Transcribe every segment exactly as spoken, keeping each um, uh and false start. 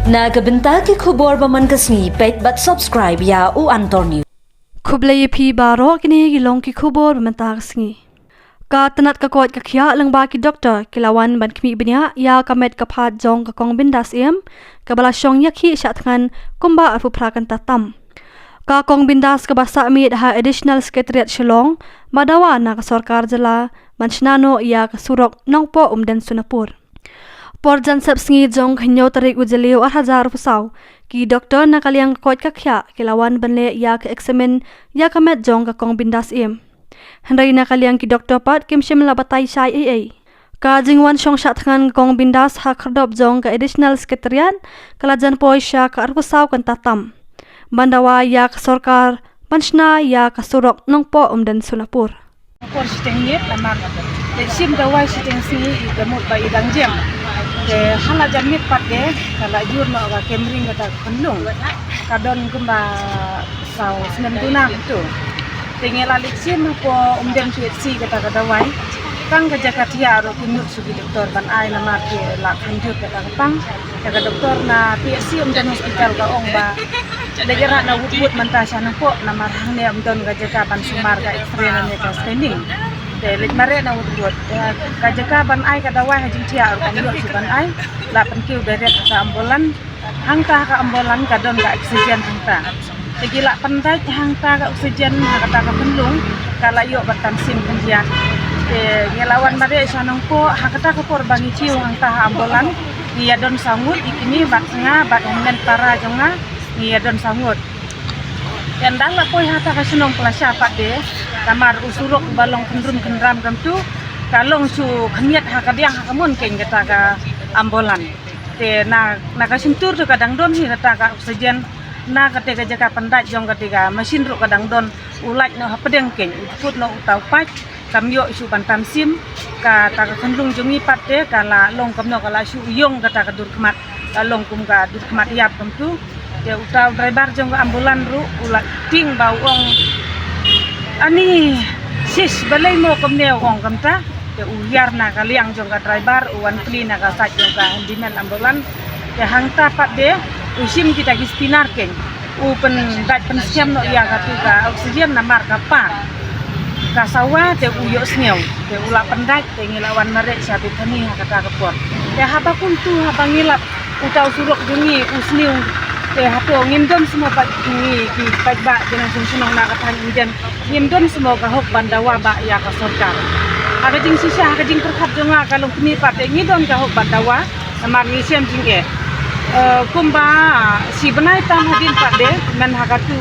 Na ka bynta ki khubor ba man ka sngi, peit bad subscribe ïa u Antor News. Khublei ïa phi baroh, kine ki long ki khubor ba mynta ka sngi. Ka tnat ka koit ka khiah lyngba ki doktor ki la wan ban khmih bniah ïa ka met ka phad jong ka Kong Bindas Syiem, kaba la shong ïakhih shah thngan kumba arphew phra kynta tam. Ka Kong Bindas kaba sah miet ha Additional Secretariat Shillong, ba dawa na ka sorkar jylla ban shna noh ïa ka surok Nongpoh Umden Sonapur. Por jan sep sngi jong ka hynñiew tarik u Jylliew ar hajar arphew saw, ki doktor na ka liang ka koit ka khiah ki la wan ban leh ïa ka eksamin ïa ka met jong ka Kong Bindas Syiem. Hynrei na ka liang ki doktor pat kim shym la batai shai ei ei. Ka jingwan shong shah thngan ka Kong Bindas ha khyrdop jong ka Additional Secretariat ka la jan poi sha ka arphew saw kynta tam, ban dawa ïa ka sorkar ban shna ïa ka surok Nongpoh Umden Sonapur. Por shiteng miet namar te shim dawai shiteng sngi, i ka mut ba i dang jem. Te ha la jan miet pat de ka la jur noh ka kem ring kata ka pynlong. Ka don kumba saw snem duna tu. Te ngi la leit shim hapoh Umden P H C kata ka dawai. Tang ka jaka thiah ruh kim nud shuh ki doktor ban ai namar ki la kham jur kata ka pang. Te ka doktor na P H C Umden Hospital ka ong ba leit ïarap na wut wut mynta sha Nongpoh namar hangne ym don ka jaka ban sumar ka X-ray ne ka scanning. Te leit mareh na wut wut. Te ka jaka ban ai ka dawai ha jingthiah ruh kam ïoh shuh ban ai. La pynkiew direct ha ka ambulance. Hangta ha ka ambulance ka don ka oxygen hangta. Te ki la pyndait hangta ka oxygen ha kata ka pynlong, ka la ïoh ban tam sim khyndiat. Te ngi la wan mareh sha Nongpoh ha kata ka por ba ngi kiew hangta ha ambulance. Ngi ïa don saw ngut, i kine bad nga bad u hynmen para jong nga, ngi ïa don saw ngut. Te ynda la poi hata ka shnong Plasha pat de, namar u surok ba long khynrum khynram kamtu, ka long shu khynñiat ha ka diang ha ka mon keiñ kata ka ambulance. Te na, na ka shyntur te ka dang don hi kata ka oxygen, na kata ka jaka pyndait jong kata ka machine ruh ka dang don, u lait noh hapdeng keiñ, u kut noh uta u paip, kam ïoh shuh ban tam sim, kata ka khynlung jong ngi pat te ka la long kumno ka la shu ïong kata ka dur khmat, ka long kum ka dur khmat ïap kumtu. Te uta u driver jong ka ambulance ruh u la tieng ba u ong, ani sis, balei mo kumne, u ong kumta. Te u ïar na ka liang jong ka driver, u wan plie na ka side jong ka handyman ambulance. Te hangta pat de u shim kita ki spinner keiñ, u pyndait pynskhem noh ïa katu ka oxygen namar ka par ka sawa te u ïohsngew. Te u la pyndait te ngi la wan mareh sha Bethany ha kata ka por. Te haba kumtu, haba ngi lap uta u surok jong ngi u sniew, te hato ngim don shuh mo pat ngi ki paidbah ki nongshong shnong na ka thaiñ Umden, ngim don shuh mo ka hok ban dawa bah ïa ka sorkar. Ha ka jingshisha, ha ka jingpyrkhat jong nga ka long kmie pat te ngi don ka hok ban dawa, namar ngi shem jingeh. Eh, kumba shi bnai tam hadien pat de, men ha katu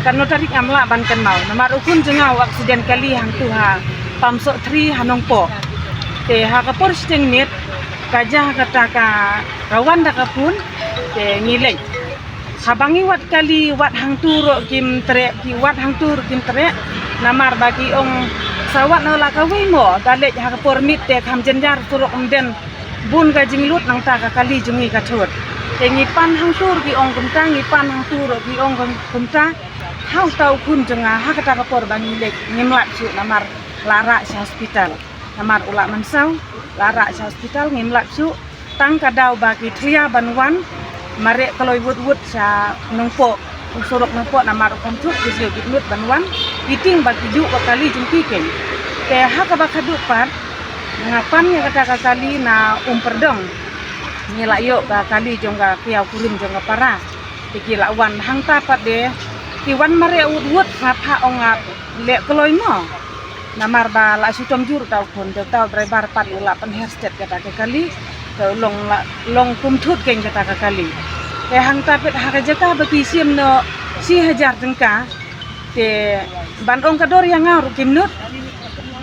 ka no tarik ngam lah ban kynmaw, namar u khun jong nga u accident kali hangtu ha Pamsoh Three ha Nongpoh. Te ha ka por shiteng miet ka jia ha kata ka, ka wan da ka phone, te ngi leit. Haba ngi wad kali, wat hangtu ruh kim treh, ki wad hangtu ruh kim treh. Namar ba ki ong sa wad noh la kawei mo, da leit ha ka por miet te kham jynjar surok Umden. Bun ka jinglut nangta ka kali jong ngi ka thut. Te ngi pan hangtu ruh ki ong kumta, ngi pan hangtu ruh ki ong kum-, kumta. Ha uta u khun jong nga ha kata ka por ba ngi leit ngim lap shuh namar la rah sha hospital. Namar u la mynsaw, la rah sha hospital ngim lap shuh. Tang ka daw ba ki thlia ban wan mareh kloi wut wut sha Nongpoh, u surok Nongpoh namar u kham thut, ki siew ki lut ban wan. Ki tieng ba ki juh ka kali jong ki keiñ. Te ha kaba khatduh pat nga pan ïa kata ka kali na Umpeldong. Ngi la ïoh ka kali jong ka kiaw kurim jong ka para. Te ki la wan hangta pat de ki wan mareh wut wut, nga phah ong nga leh kloi mo. Namar ba la shu tom jur uta u khun, te uta u driver pat u la pynher stet kata ka kali. Te u long la, long kum thut keiñ kata ka kali. Te hangta pat ha ka jaka ba ki shim noh shi hajar tyngka, te ban ong ka dor ïa nga ruh kim nud.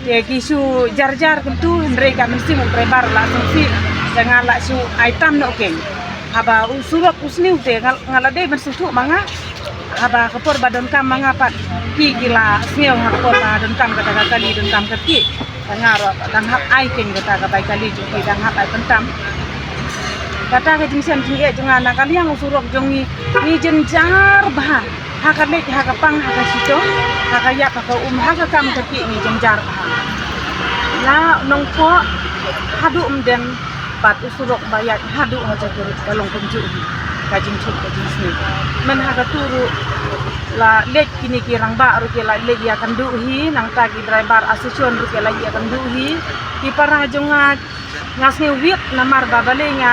Te ki shu jar jar kumtu, hynrei ka mynsiem u driver la sngewsih, te nga la shu ai tam noh keiñ. Haba u surok u sniew te nga, nga la dei ban sngewthuh ma nga. Haba ka por ba donkam ma nga pat ki, ki la sngew ha ka por ba donkam kata ka kali, donkam ka kti. Te nga ruh dang hap ai keiñ kata ka bai kali jong ki, dang hap ai pyntam. Kata ka jingshem jingeh jong nga na ka liang u surok jong ngi, ngi jynjar bha. Ha ka leit, ha ka pang, ha ka shitom, ha ka ïap, ha ka um, ha ka kam ka kti ngi jynjar bha. Na Nongpoh haduh Umden Pat u surok ba ïaid haduh ha Jakhurut ka long kumjuh hi ka jingthut ka jingsniew. Mynha katu ruh la leit kine ki rangbah ruh ki la leit ïakynduh hi, nangta ki driver association ruh ki la ïakynduh hi. Ki para jong nga, nga sngewbha namar ba balei nga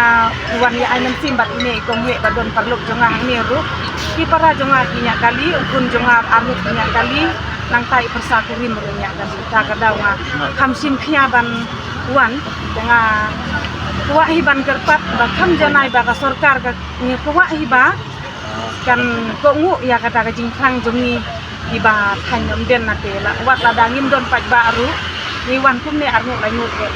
wan ïa ai mynsiem bad ine i kong heh ba don paralok jong nga hangne ruh. Ki para jong nga ki ñiah kali, u khun jong nga arngut ki ñiah kali, nangta i pyrsa kurim ruh ñiah kali. Ta ka daw nga kham shim khia ban wan, nga kwah hi ban kyrpad ba kham janai ba ka sorkar ka ngi kwah hi ba kan kohnguh ïa kata ka jingthrang jong ngi, iba thaiñ ym den nate la wat lada ngim don paidbah ruh, ngi wan kumne arngut laingut ngi